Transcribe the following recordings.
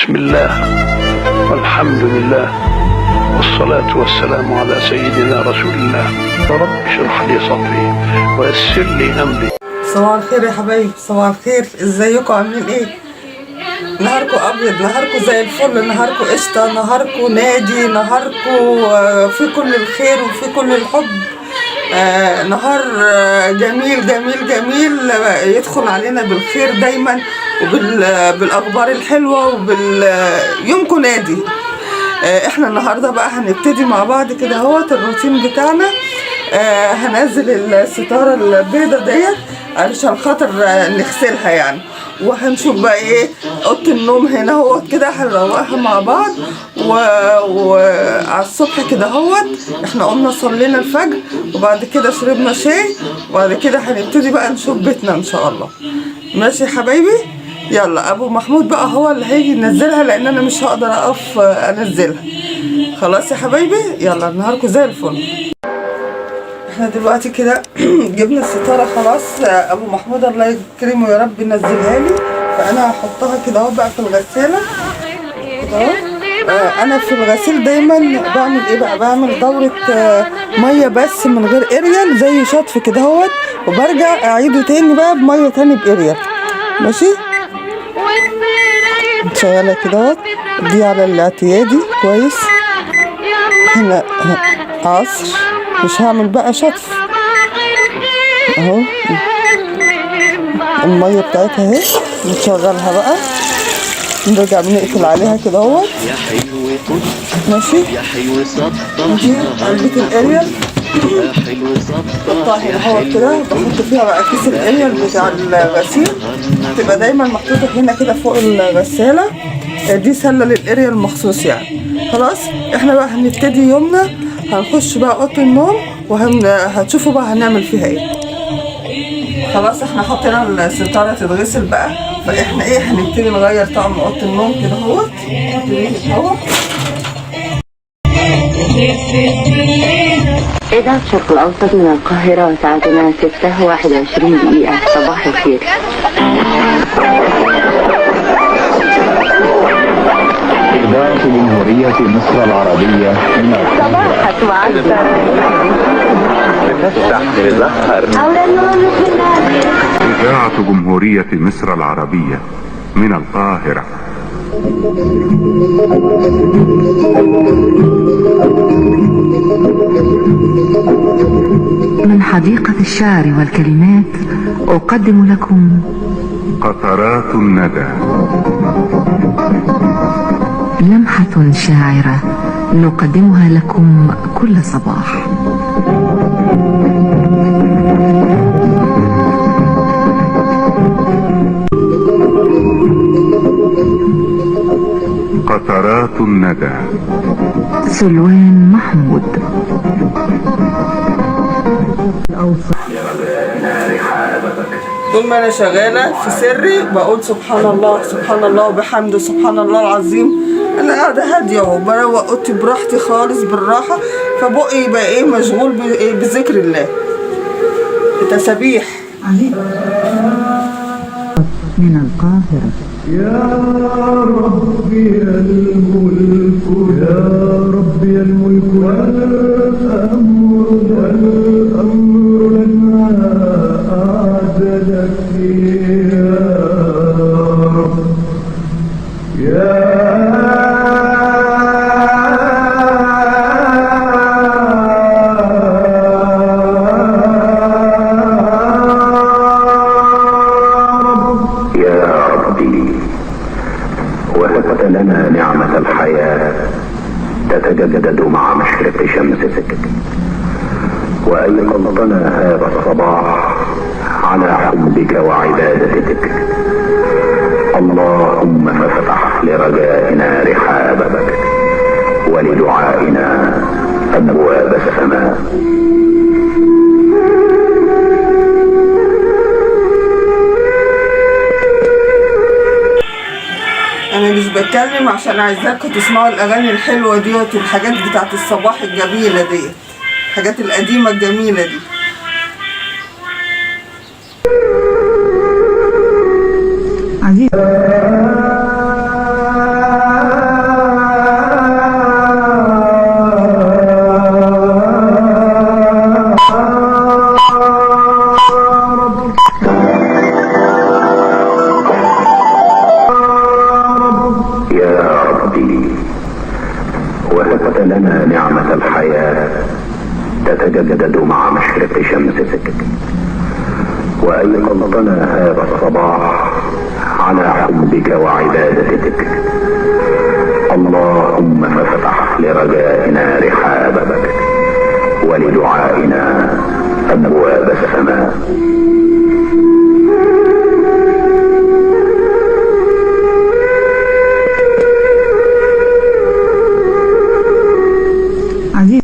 بسم الله والحمد لله والصلاة والسلام على سيدنا رسول الله. رب اشرح لي صدري ويسر لي أمري. صباح الخير يا حبايب، صباح الخير. ازيكم عاملين ايه؟ نهاركم ابيض، نهاركم زي الفل، نهاركم قشطه، نهاركم نادي، نهاركم في كل الخير وفي كل الحب. نهار جميل جميل جميل، يدخل علينا بالخير دايما وبالاخبار الحلوة وبال يومكم نادي. احنا النهارده بقى هنبتدي مع بعض كده اهوت الروتين بتاعنا. هنزل الستارة البيضة ديت علشان خاطر نغسلها يعني، وهنشوف بقى ايه اوضة النوم هنا اهوت كده هنروقها مع بعض. وعلى الصبح كده اهوت احنا قمنا صلينا الفجر وبعد كده شربنا شاي، وبعد كده هنبتدي بقى نشوف بيتنا ان شاء الله. ماشي يا حبايبي؟ يلا ابو محمود بقى هو اللي هيجي ينزلها لان انا مش هقدر اقف انزلها. خلاص يا حبايبي، يلا نهاركم زي الفل. احنا دلوقتي كده جبنا الستارة خلاص، ابو محمود الله يكرمه يا رب نزلها لي، فانا هحطها كده اهو بقى في الغسالة كده اهو. انا في الغسيل دايما بعمل ايه بقى؟ بعمل دورة مية بس من غير اريال زي شطف كده اهوت، وبرجع اعيده تاني بقى بمية تاني باريال. ماشي، شغالة كده اهوت، دي على الاعتيادي كويس. هنا عصر، مش هعمل بقى شطف اهو، المية بتاعتها اهي نشغلها بقى، نرجع بنقفل عليها كده اهوت. ماشي، دي علبة الاريال بحطها هنا اهوت كده، بحط فيها بقى كيس الاريال بتاع الغسيل، تبقى دايما محطوطة هنا كده فوق الغسالة. دي سلة للاريال مخصوص يعني. خلاص احنا بقى هنبتدي يومنا، هنخش بقى اوضة النوم وهتشوفوا بقى هنعمل فيها ايه. خلاص احنا حطينا الستارة تتغسل بقى، فاحنا ايه هنبتدي نغير طعم اوضة النوم كده اهوت. إذاعة الشرق الأوسط من القاهرة، وساعتنا 6:21. صباح الخير. إذاعة جمهورية مصر العربية من القاهرة. إذاعة جمهورية مصر العربية من القاهرة. من حديقة الشعر والكلمات أقدم لكم قطرات الندى، لمحة شاعرة نقدمها لكم كل صباح. قطرات الندى، سلوان محمود. طول ما انا شغالة في سري بقول سبحان الله سبحان الله وبحمده سبحان الله العظيم. انا قاعدة هادية اهو، بروق اوضتي براحتي خالص بالراحة، فبقي يبقى ايه مشغول بذكر الله، بتسابيح. من القاهرة. يا ربي الملك، يا ربي الملك، والأمر والأمر لنا أعجلك يا رب. يا وهبت لنا نعمة الحياة تتجدد مع مشرق شمسك، وأيقظتنا هذا الصباح على حبك وعبادتك. اللهم فافتح لرجائنا رحابك ولدعائنا أبواب السماء. انا مش بتكلم عشان عايزاكم تسمعوا الاغاني الحلوة ديت والحاجات بتاعت الصباح الجميلة ديت، الحاجات القديمة الجميلة دي. عزيز ربي، وهبت لنا نعمة الحياة تتجدد مع مشرق شمسك، وأيقظتنا هذا الصباح على حبك وعبادتك. اللهم فافتح لرجائنا رحابك ولدعائنا أبواب السماء. عزيز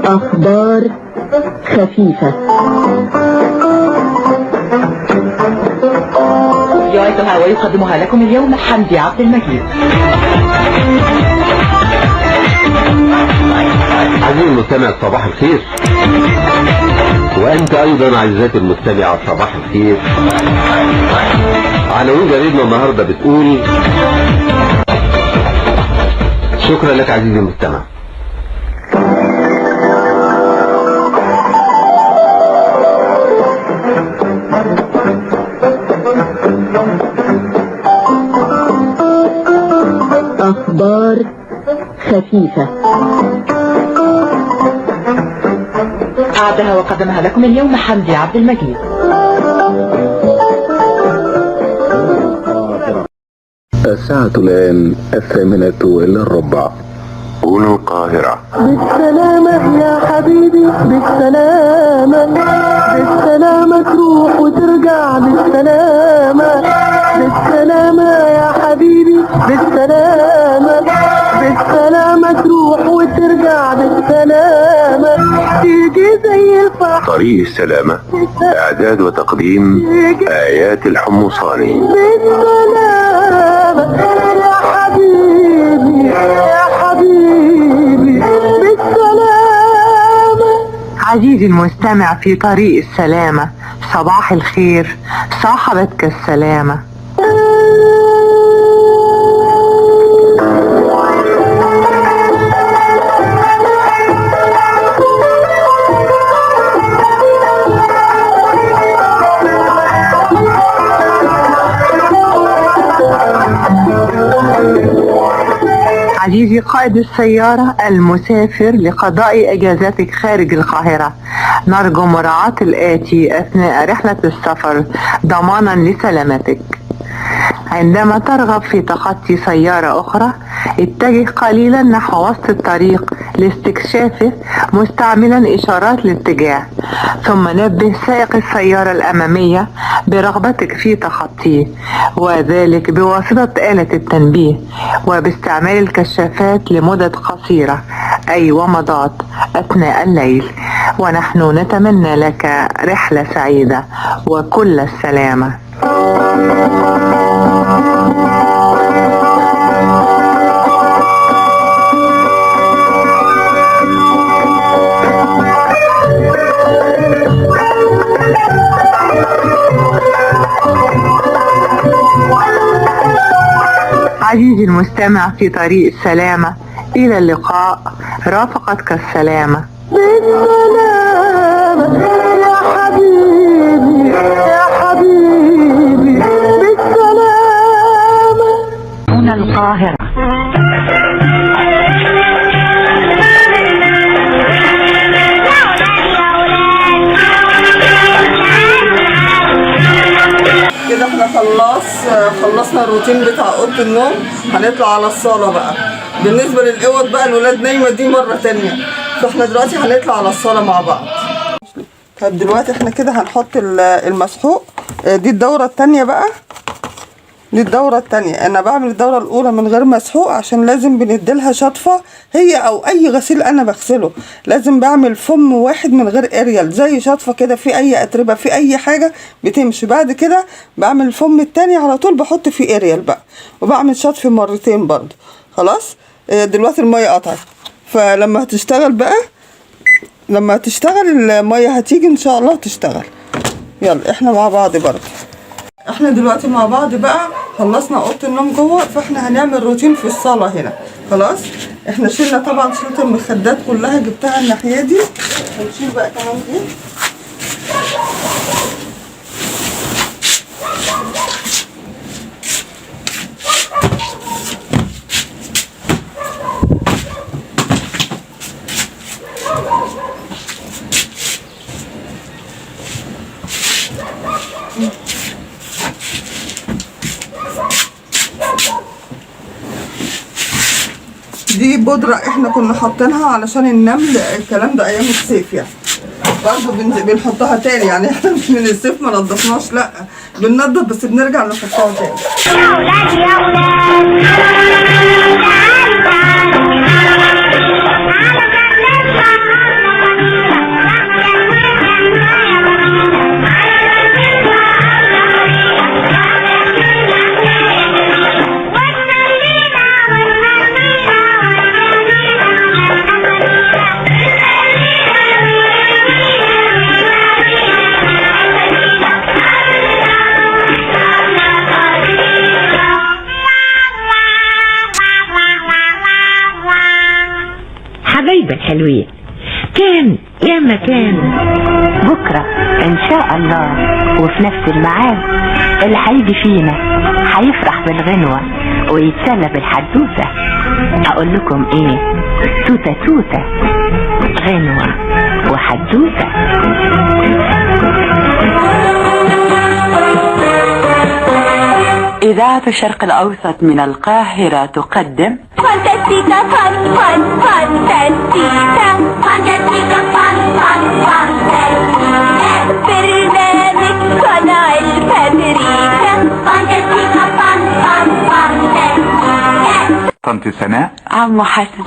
أخبار خفيفة. يعدها ويقدمها لكم اليوم حمدي عبد المجيد. عزيزي المستمع صباح الخير، وأنت أيضا عزيزاتي المستمعة صباح الخير. عناوين جريدنا النهارده بتقول: شكرا لك عزيزي المستمع. أخبار خفيفة. أعدها وقدمها لكم اليوم حمدي عبد المجيد. الساعة الآن 7:45. هنا القاهرة. بالسلامة يا حبيبي، بالسلامة، بالسلامة تروح وترجع بالسلامة، بالسلامة يا حبيبي، بالسلامة، بالسلامة تروح وترجع بالسلامة، تيجي زي الفرح. طريق السلامة، إعداد وتقديم آيات الحمصاني. بالسلامة يا حبيبي، يا حبيبي، بالسلامة. عزيزي المستمع في طريق السلامة، صباح الخير، صاحبتك السلامة. عزيزي قائد السيارة المسافر لقضاء إجازتك خارج القاهرة، نرجو مراعاة الآتي أثناء رحلة السفر ضمانا لسلامتك. عندما ترغب في تخطي سيارة أخرى، اتجه قليلا نحو وسط الطريق لاستكشافه مستعملا إشارات الاتجاه، ثم نبه سائق السيارة الأمامية برغبتك في تخطيه، وذلك بواسطة آلة التنبيه وباستعمال الكشافات لمدة قصيرة أي ومضات أثناء الليل. ونحن نتمنى لك رحلة سعيدة وكل السلامة. عزيزي المستمع في طريق السلامة، إلى اللقاء، رافقتك السلامة. بالسلامة يا حبيبي، يا حبيبي، بالسلامة. هنا القاهرة. كده احنا خلصنا الروتين بتاع اوضة النوم. هنطلع على الصاله بقى. بالنسبة للاوض بقى الولاد نايمة دي مرة تانية، فاحنا دلوقتي هنطلع على الصاله مع بعض. طب دلوقتي احنا كده هنحط المسحوق. دي الدورة التانية بقى، دي الدورة التانية. انا بعمل الدورة الاولى من غير مسحوق عشان لازم بنديلها شطفه، هي او اي غسيل انا بغسله لازم بعمل فم واحد من غير اريال، زي شطفه كده في اي اتربه في اي حاجة بتمشي. بعد كده بعمل الفم التاني على طول بحط فيه اريال بقى، وبعمل شطف مرتين برضو. خلاص دلوقتي المية قطعت، فلما هتشتغل بقى لما تشتغل المية هتيجي ان شاء الله تشتغل. يلا احنا مع بعض برضه. احنا دلوقتي مع بعض بقى خلصنا اوضة النوم جوه، فاحنا هنعمل روتين في الصاله هنا. خلاص احنا شلنا طبعا، شلت المخدات كلها جبتها الناحية دي، هنشيل بقى كمان دي. دي بودرة احنا كنا حاطينها علشان النمل، الكلام ده ايام الصيف يعني، برضه بنحطها تاني يعني، احنا مش من الصيف ما نضفناش، لا بننضف بس بنرجع نحطها تاني. يا ولاد يا ولاد تعالوا حبايبي الحلوين، كان يا ما كان. بكرة إن شاء الله وفي نفس الميعاد اللي هيجي فينا هيفرح بالغنوة ويتسلى بالحدوتة. أقول لكم إيه؟ توتة توتة، غنوة وحدوتة. إذاعة الشرق الأوسط من القاهرة تقدم فانتاستيكا فان فان فانتاستيكا فانتاستيكا فان فان فانتاستيكا، برنامج صنع الفابريكا فانتاستيكا فان فان فانتاستيكا. طنط سناء، عمو حسن.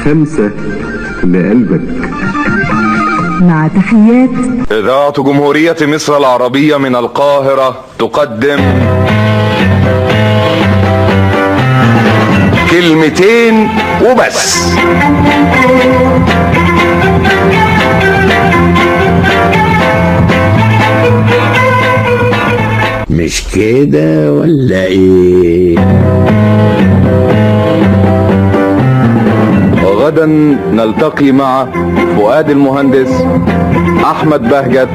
خمسة لقلبك. مع تحيات إذاعة جمهورية مصر العربية من القاهرة تقدم كلمتين وبس. مش كده ولا ايه؟ غدا نلتقي مع فؤاد المهندس، احمد بهجت،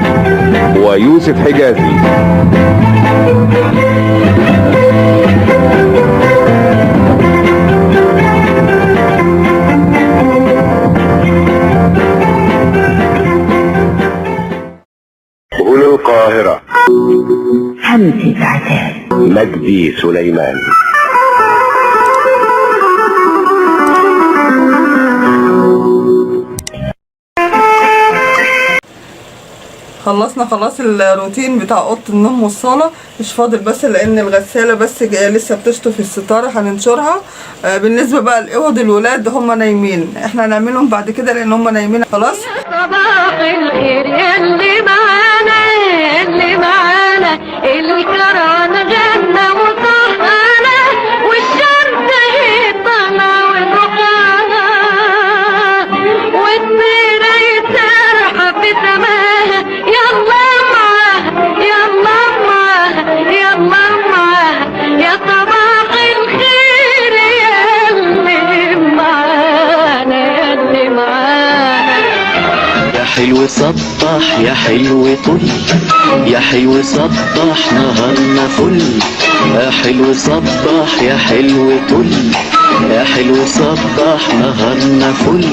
ويوسف حجازي. هنا القاهرة. همسة عتاب، مجدي سليمان. خلصنا خلاص الروتين بتاع اوضة النوم والصاله، مش فاضل بس لان الغسالة بس لسه بتشطف الستارة هننشرها. بالنسبة بقى لاوض الولاد هم نايمين، احنا هنعملهم بعد كده لان هم نايمين خلاص. صباح الخير يا اللي معانا، يا اللي معانا، الكران غنى وصحانا، والشمس هي طالعه وضحاها، والطيره يتسرح في سماها. يلا معاها يلا معاها يلا معاها، يا صباح الخير يا اللي معانا، يا اللي معانا. يا حلو صبح، يا حلو طل، يا حلو صبح نهارنا فل. يا حلو صبح، يا حلو طل، يا حلو صبح نهارنا فل.